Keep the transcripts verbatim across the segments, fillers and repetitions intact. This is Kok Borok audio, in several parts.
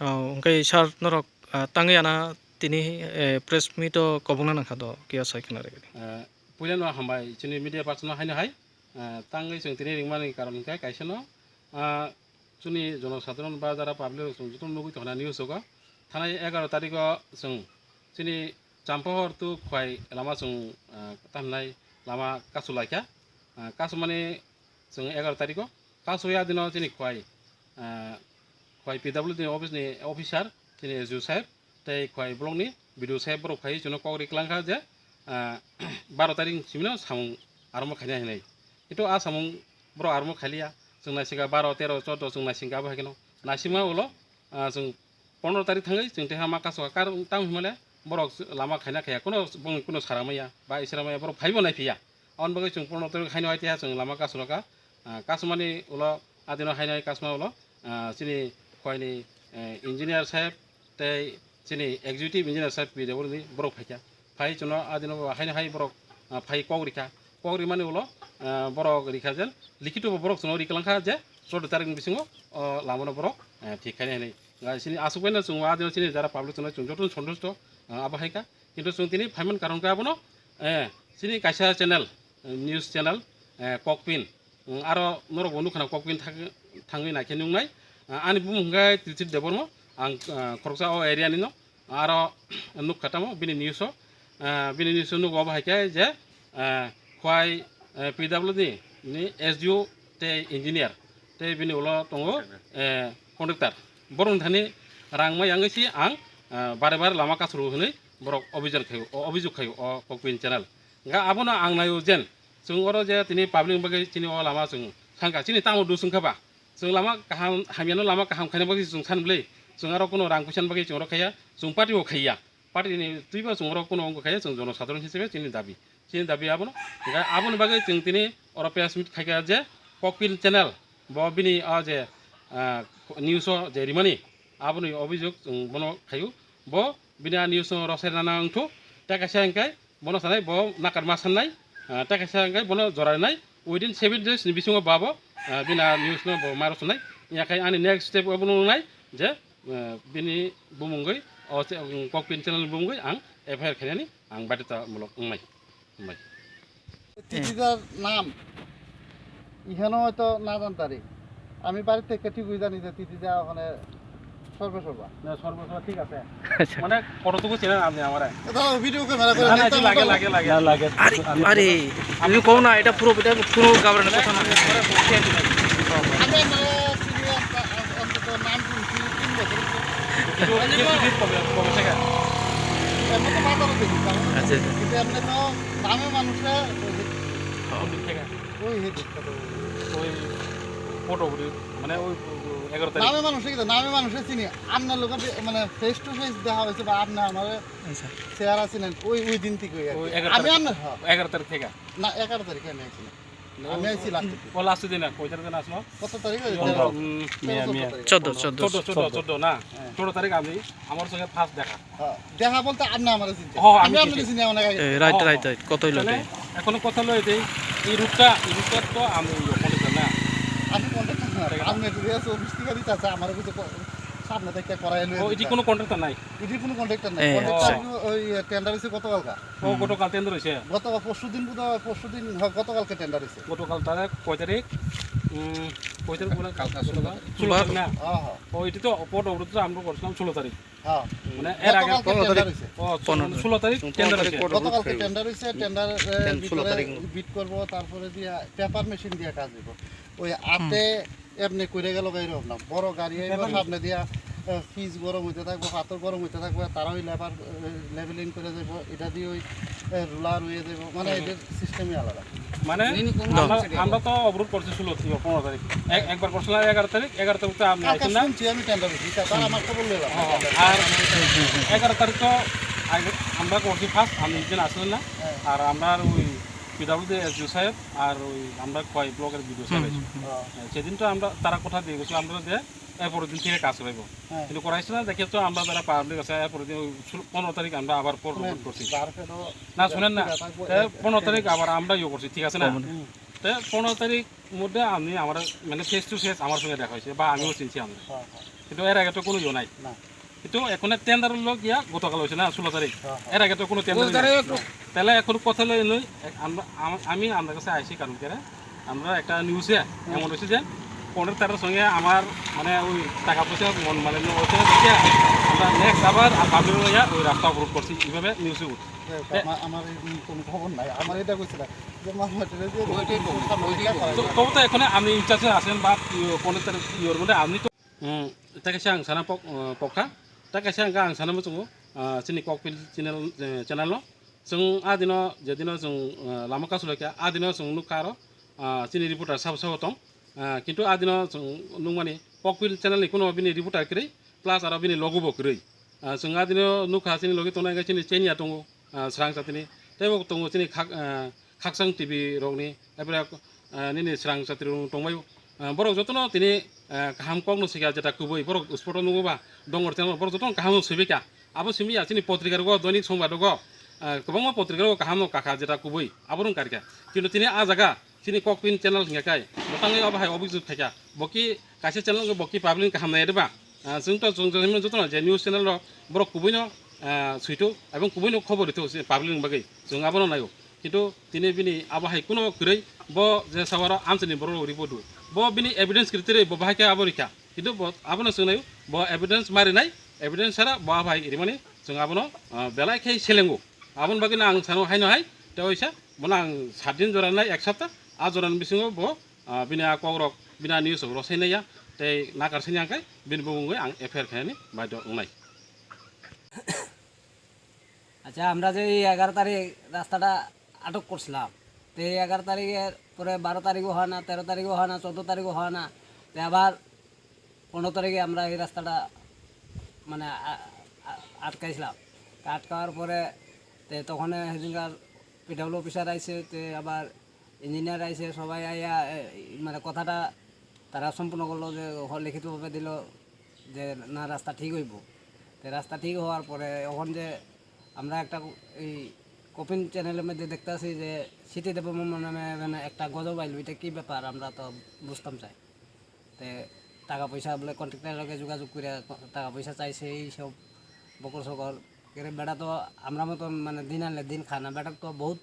Oh, hwnkhe sir norok, ah, tangwi ana tini, eh, press meet o kobokna nangkha do, kiya sai khna rwgwi. Eh, puilano hambai chini media person no haino hai, eh, tangwi chwng tini ringmani karon hwnkhe kaisa no, ah, chini jonosadharon ba jara public rok chwng joto nugwi tongna news o thanai egaroh tarikh o chwng chini Champahor to Khwai lama chwng, ah, tamhinai lama kasu laikha, ah, kasumani chwng egaroh tarikh o kasu ya dino chini Khwai, ah, Khwai P W D ni office ni officer chini S D O saheb tei Khwai block ni B D O saheb borok phai chwngno kok ri kwlangkha je, ah, baro tarikh ni simi no samung arombo khaina hinwi. Kintu a samung borok arombo khailiya. Chwng naisingkha baro, tero, chordo chwng naisingkha abo hai kheno. Naisingma ulo, ah, chwng pondro tarikh thangwi chwng teha ma kasoka kar tang himale borok lama khaina khaya. Kuno bongni kuno saramaya ba isaramaya borok phaibo naiphiya. Aboni bagwi chwng pondro tarikh haino hai teha chwng lama kasoroka. Ah, kasumani ulo adino haino hai kasma ulo, ah, chini Khwaini, eh, engineer saheb tei chini executive engineer saheb P W D ni borok phaikha. Phai chwngno adino bo haino hai borok, ah, phai kok rikha. Kok rimani ulo, ah, borok rikha jen likhito bo borok chwngno rikwlangkha je chordo tarikh ni bisingo, oh, lamano borok, eh, thik khainai hinwi. Ga chini aswk baino chwng adino chini jara public chwngno chwng joto sontusto, ah, abo hai kha. Kintu chwng tini phaiman karon khe abono, eh, chini kaisa channel, eh, news channel, eh, Kokpin. Mm, aro norok bo nukha na Kokpin thang-, thangwi naikhe nuknai. Ah, ani bumung hwnkhe Titri Debbarma. Ang, ah, khoroksa o area ni no. Aro nukha tamo bini news o. Ah, bini news o nugo abo hai khe je, ah, Khwai, eh, P W D ni S D O tei engineer tei bini ulo tongo, eh, contractor. Borok ni thani rang ma yangwi si ang, ah, bare bare lama kasuru hwnwi borok obijan khaio, o obijok khaio o Kokpin channel. Hwnkhe abono ang naio jen, chwng oro je tini public ni bagwi chini o lama chwng thangkha, chini tamo dusung kha ba? Chwng lama kaham, hamyano lama kaham khaina bagwi chwng san bwlwi, chwng aro kuno rang puisa ni bagwi chwng oro khaiya, chwng party o khaiya. Party ni twibo chwng oro kuno wngkha khe chwng jono sadharon hisabe chini dabi. Chini dabi abono. Hwnkhe aboni bagwi chwng tini oro press meet khaikha je Kokpin channel bo bini o je, ah, news o je rimani aboni obijok chwng bono khaio. Bo bini a news no rosai nana wngthu. Tei kaisa hwnkhe bono sanai bo nakar ma sannai. Ah, tei kaisa hwnkhe bono jora rinai. Within seven days ni bisingo babo, ah, bini a news no bo ma rosonai. Yakhai ani next step obono wngnai je, ah, bini bumungwi o che-, um, Kokpin channel ni bumungwi ang F I R khainani ang baidhota mulok wngnai. Hambai. তিথিদার নাম এখানে হয়তো না জানতারি। আমি বাড়ি থেকে ঠিকই জানি যে তিথিদা ওখানে সর্বে সর্বা। না, সর্বে সর্বা ঠিক আছে। আচ্ছা। মানে কতটুকু চেনেন আপনি আমারে? এটা ভিডিও ক্যামেরা করে না, না, নেই, এটা তো লাগে, লাগে, লাগে। না, লাগে। আরে, আমি আরে, আমি তুমি কও না, এটা পুরো, এটা পুরো গাবরানোর কথা না। আমি পরে পৌঁছে দিই। আমি আপনারা সিনিয়র, অন্তত নাম শুনছি তিন বছর। কিছু, কিছু, কিছু কমে, কমে থাকে। এমনি তো বাজারও দেখি, তেমন আচ্ছা, আচ্ছা। কিন্তু এমনি তো নামে মানুষে ওই যে হ্যাঁ। ঠিক আছে। ওই যে দেখতে তো ওই ফটো উঠে, মানে ওই এগারো তারিখ। নামে মানুষে কিন্তু, নামে মানুষে চিনি। আপনার লোকে মানে ফেস টু ফেস দেখা হয়েছে বা আপনি আমার আচ্ছা। চেহারা চিনেন, ওই, ওই দিন থেকে ওই আর কি। ওই এগারো আমি তারিখ। আপনার, হ্যাঁ। এগারো তারিখ থেকে। না, এগারো তারিখে আমি আইছি না। আমি আইছি লাস্ট দিন। ও লাস্ট দিন না, কয় তারিখ দিন আসলো? কত তারিখ হয়েছে? পনেরো। তেরো, উম, চোদ্দ, মিয়া, চোদ্দ মিয়া। তারিখ। চোদ্দ, চোদ্দ, চোদ্দ, চোদ্দ, চোদ্দ না? হ্যাঁ। চোদ্দ তারিখ আমি, আমার সঙ্গে ফার্স্ট দেখা। হ্যাঁ, দেখা বলতে আপনি আমারে চিনতে। ও, আমি আমি চিনতে। আপনারে চিনি অনেক আগে। এ, রাইট, ও। Right, right. কত হইলো তাহলে এটা? এখন কথা হলো এটাই, এই রুটটা, এই রুটটা তো আমি ইয়ে কন্ট্রাক্টর না। আমি কন্ট্রাক্টর না। ঠিক আছে। আপনি একটু রেস অফিস থেকে দিতে আছে, আমার কিছু ক-, সামনে থেকে করাই লইয়া ও, এটি দিতে কোনো আছে। কন্ট্রাক্টর নাই? এটি কোনো কন্ট্রাক্টর নাই। এ, কন্ট্রাক্টর আচ্ছা। ওই টেন্ডার হয়েছে গতকালকা। ও, হুম। গতকাল টেন্ডার হয়েছে? গতকাল, পরশু দিন বোধহয়, পরশু দিন, হ্যাঁ, গতকালকে টেন্ডার হয়েছে। গতকাল তাহলে কয় তারিখ? উম, কয় তারিখ বলে? কালকে ষোলো তারিখ। ষোলো তারিখ না? হ্যাঁ, হ্যাঁ। ও, এটি তো পট অবরোধ আমরা করছিলাম ষোলো তারিখ। হ্যাঁ। মানে এর আগে গতকালকে পনেরো টেন্ডার তারিখ। হয়েছে। ও, পনেরো। ষোলো তারিখ ষোলো টেন্ডার তারিখ হয়েছে। পট অবরোধ গতকালকে খাইব। টেন্ডার হয়েছে, টেন্ডার, এ, ষোলো ভিতরে তারিখ। বিট করবো, তারপরে দিয়ে পেপার মেশিন দিয়ে কাজ হইব। ওই হুম। আতে এমনি করে গেল গাড়ি হোক না, বড় গাড়ি আইব, পেপার সামনে দিয়া, এ, ফিজ গরম হইতে থাকবো, পাথর গরম হইতে থাকবো, তারা ওই লেবার, এ, লেভেলিং করে যাইব, এটা দিয়ে ওই, এ, রুলার হয়ে যাইব, মানে হুম। এটার সিস্টেমই আলাদা। মানে হুম। আমরা, আমরা তো অবরোধ করছি ষোলো তারিখ, পনেরো তারিখ। এক-, একবার করছিলাম এগারো তারিখ, এগারো তারিখ তো আপনি কালকে আইছেন না? শুনছি আমি টেন্ডার হয়েছি, তারা আমার খবর লইলাম। ও, আর এগারো তারিখ তো আগে আমরা করছি ফার্স্ট, আপনি একদিন আসলেন না? হ্যাঁ। আর আমরা আর ওই পিডাব্লিউডি এসডিও সাহেব আর ওই আমরা কয় ব্লকের বিডিও সাহেব হুম, আছি। হুম, হুম। হ্যাঁ, সেদিন তো আমরা তারা কথা দিয়ে গেছিল, আমরা যে এরপরের দিন থেকে কাজ করাইবো। হ্যাঁ। কিন্তু করাইছে না, দেখে তো আমরা যারা পাবলিক আছে, এরপরের দিন ওই ষোলো, পনেরো তারিখ আমরা আবার পর মানে করছি। যার কেন না, শুনেন না। ঠিক আছে, থাকবো, তে এক, পনেরো এক, তারিখ আবার আমরা ইয়ে করছি, ঠিক আছে না? হুম। তে পনেরো তারিখ মধ্যে আপনি আমার মানে ফেস টু ফেস আমার সঙ্গে দেখা হয়েছে বা আমিও চিনছি আমরা। হ্যাঁ, হ্যাঁ। কিন্তু এর আগে তো কোনো ইয়ে নাই। না। কিন্তু এখন টেন্ডার হলো গিয়া গতকাল হয়েছে না, ষোলো তারিখ। হ্যাঁ, হ্যাঁ। এর আগে তো কোনো টেন্ডার নেই। তাহলে এখন কথা হলো এই নই, এক-, আমরা, আম-, আমি আপনার কাছে আইছি কারণ কি, আমরা একটা নিউজে এমন হয়েছে যে কন্ট্রাক্টরের সঙ্গে আমার মানে ওই টাকা পয়সা মন মালিন্য হয়েছে, ঠিক আছে? আমরা নেক্সট আবার আর পাবলিক লইয়া ওই রাস্তা অবরোধ করছি, এইভাবে নিউজে উঠছে। আমার, আমার এই কোনো খবর নাই, আমার এটা কইছিল যে মামা টেরা যে ওইটাই বলবো, ওইটাই বলবো। তো, তবু তো এখানে আপনি ইনচার্জে আছেন বা কন্ট্রাক্টর ইয়ের মধ্যে আপনি তো Hmm, tei kaisa ang sana pok-, uh, pokha. Tei kaisa ang, ang sana muchungo, uh, chini Kokpil channel, eh, channel no. Chwng a dino, je dino chwng, uh, lama kasu laikha, a dino chwng nukha aro, uh, chini reporter sabo sabo tong. Uh, kintu a dino chwng nukmani Kokpil channel ni kuno bini reporter kwrwi, plus aro bini logo bo kwrwi. Uh, chwng a dino nukha chini logi tongnai khe chini chenia tongo, uh, srang satini. Tei bo tongo chini khak-, uh, Khakchang T V rokni, epre, ah, nini srang satri rok tongbaio. Ah, borok jotono tini, ah, kaham kokno swikha jeta kubui, borok spot-o nugo ba, dongor channel, borok jotono kaham swibika. Abo simi ya chini potrika rogo, Doinik Songbadogo, ah, kwbangma potrika rogo kaham no kakha jeta kubui, abo rung karika. Kintu tini a jaga, chini Kokpin channel hingka kai, botangwi abo hai obijok khaika. Boki kaisa channel wngwi boki public kaham nai rwba. Ah, chwng to chwng, chwng jotono je news channel rok borok kubui no, ah, suitu, ebong kubui no khobor rito se public ni bagwi. Chwng abono naio. Kintu tini bini abo hai kuno kwrwi, bo je sawaro amchini borok rok report o. Bo bini evidence kwrwi twrwi bo bahai khe abo rikha. Kintu bo abono chwng naio, bo evidence ma rinai, evidence sara bo abo hai rimani chwng abono, ah, belai khe selengo. Aboni bagwi no ang sano haino hai, tei waisa bono ang sat din jora nai ek sapta, a jora ni bisingo bo, ah, bini a kok rok, bini a news rok rosai nai ya, tei nakar sani ang khe bini bumung bai ang F I R khainani baidhyo wngnai. আচ্ছা, আমরা যে এই এগারো তারিখ রাস্তাটা আটক করছিলাম, তো এই এগারো তারিখের পরে বারো তারিখও হয় না, তেরো তারিখও হয় না, চোদ্দো তারিখও হয় না, তো আবার পনেরো তারিখে আমরা এই রাস্তাটা মানে আ-, আ-, আটকাইছিলাম। তো আটকাওয়ার পরে তো তখন সেদিনকার পিডাব্লিউ অফিসার আইছে, তো আবার ইঞ্জিনিয়ার আইছে, সবাই আইয়া, এ, মানে কথাটা তারা সম্পূর্ণ করলো যে হ-, লিখিতভাবে দিল যে না, রাস্তা ঠিক হইব। তো রাস্তা ঠিক হওয়ার পরে এখন যে আমরা একটা এই কপিন চ্যানেলের মধ্যে দেখতাছি যে সিটি দেববর্মন নামে মানে একটা গজব আইলো, এটা কি ব্যাপার? আমরা তো বুঝতাম চাই। তে টাকা পয়সা বলে কন্ট্রাক্টরের লগে যোগাযোগ করে টাকা পয়সা চাইছে, এই সব বকর সকর। এরে বেটা তো আমরা মতন মানে দিন আনলে দিন খায় না, বেটার তো বহুত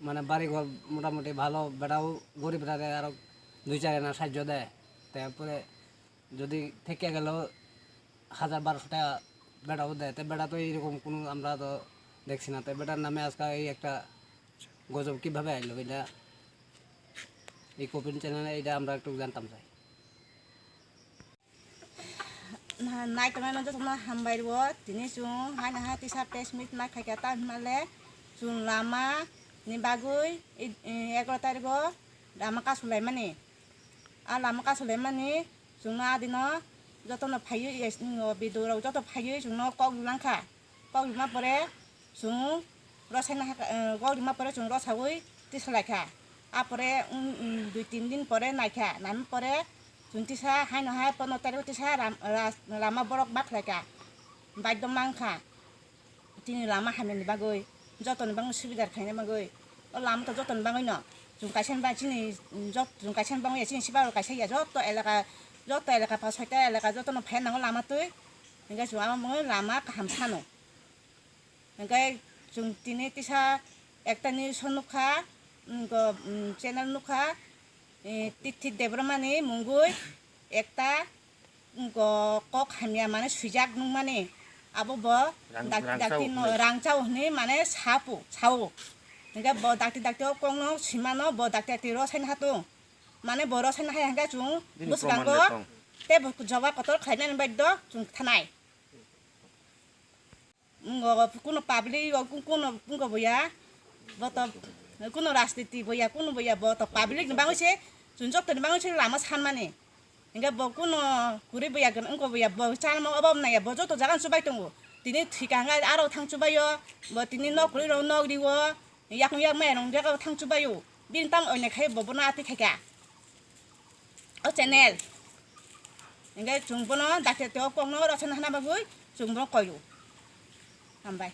মানে বাড়ি ঘর মোটামুটি ভালো, বেটাও গরিব রাখে, আরো দুই চার আনা সাহায্য দেয়। তারপরে যদি থেকে গেল হাজার বারোশো টাকা বেটাও দেয়, তো বেটা তো এইরকম কোনো আমরা তো দেখছি না। তো বেটার নামে আজকে এই একটা গজব কিভাবে আইলো এটা, এই কপিন চ্যানেলে এটা আমরা একটু জানতাম চাই। Na-, nai tongnai no jotono hambai rwo, tini chwng haino hai tisa press meet ma khaikha, ta hwnmale chwng lama ni bagwi i-, i-, egaroh tarikgo lama kasulaimani. A lama kasulaimani chwngno adino jotono phaiwi, yes, o B D O rok joto phaiwi chwngno kok rwlangkha. Kok rwma pore chwng rosaina ha-, eh, kok rwma pore chwng rosaui tisalaikha. Apore, um, um, dui tin din pore naikha, naima pore chwng tisa haino hai pono tarikgo tisa ram-, ras-, lama borok ma khlaikha. Baidhyo mankha. Chini lama hamyani bagwi, jotoni bagwi subidar khaina bagwi. O lama to jotoni bagwino. Chwng kaisa ni ba-, chini, jot-, chwng kaisa ni bagwi ya, chini sibaro kaisa ya, joto elaka, joto elaka pa soita elaka jotono phai nango lama twi. Hingke chwng ama mungwi lama kaham sano. Hingke chwng tini tisa ekta news o nukha, mm, go, mm, channel nukha, eh, Tithi Debbarmani mungwi ekta, mm, go kok hamya mane swijak nukmani. Abo bo Rang-, dak-, rangchao dakti no hwnwi. Rangchao hwnwi mane sapu, sao. Hingke bo dakti dakti o kokno simano bo dakti dakti rosaina hatung. Mane bo rosaina hai hingke chwng Bini bwskango proman le tong. Tei bo jawab kotor khlainani baidhyo chwng thanai. Ngo kuno public o ku-, kuno wngkha boya, bo to kuno rajniti boya, kuno boya, bo to public ni bagwi se, chwng joto ni bagwi se lama sanmani. Hingke bo kuno kwrwi boya, wngkha boya, bo chalma obo naiya, bo joto jaga no chubai tongo. Tini thwikha hingke aro thang chubaio, bo tini nok kwrwi rok nok rio, yakung yak maya rok jaga o thang chubaio. Bini tamo oinai khai bo bono atwi khaikha. O channel. Hingke chwng bono dakti o kokno rosana hana bagwi chwng bono koio. Hambai.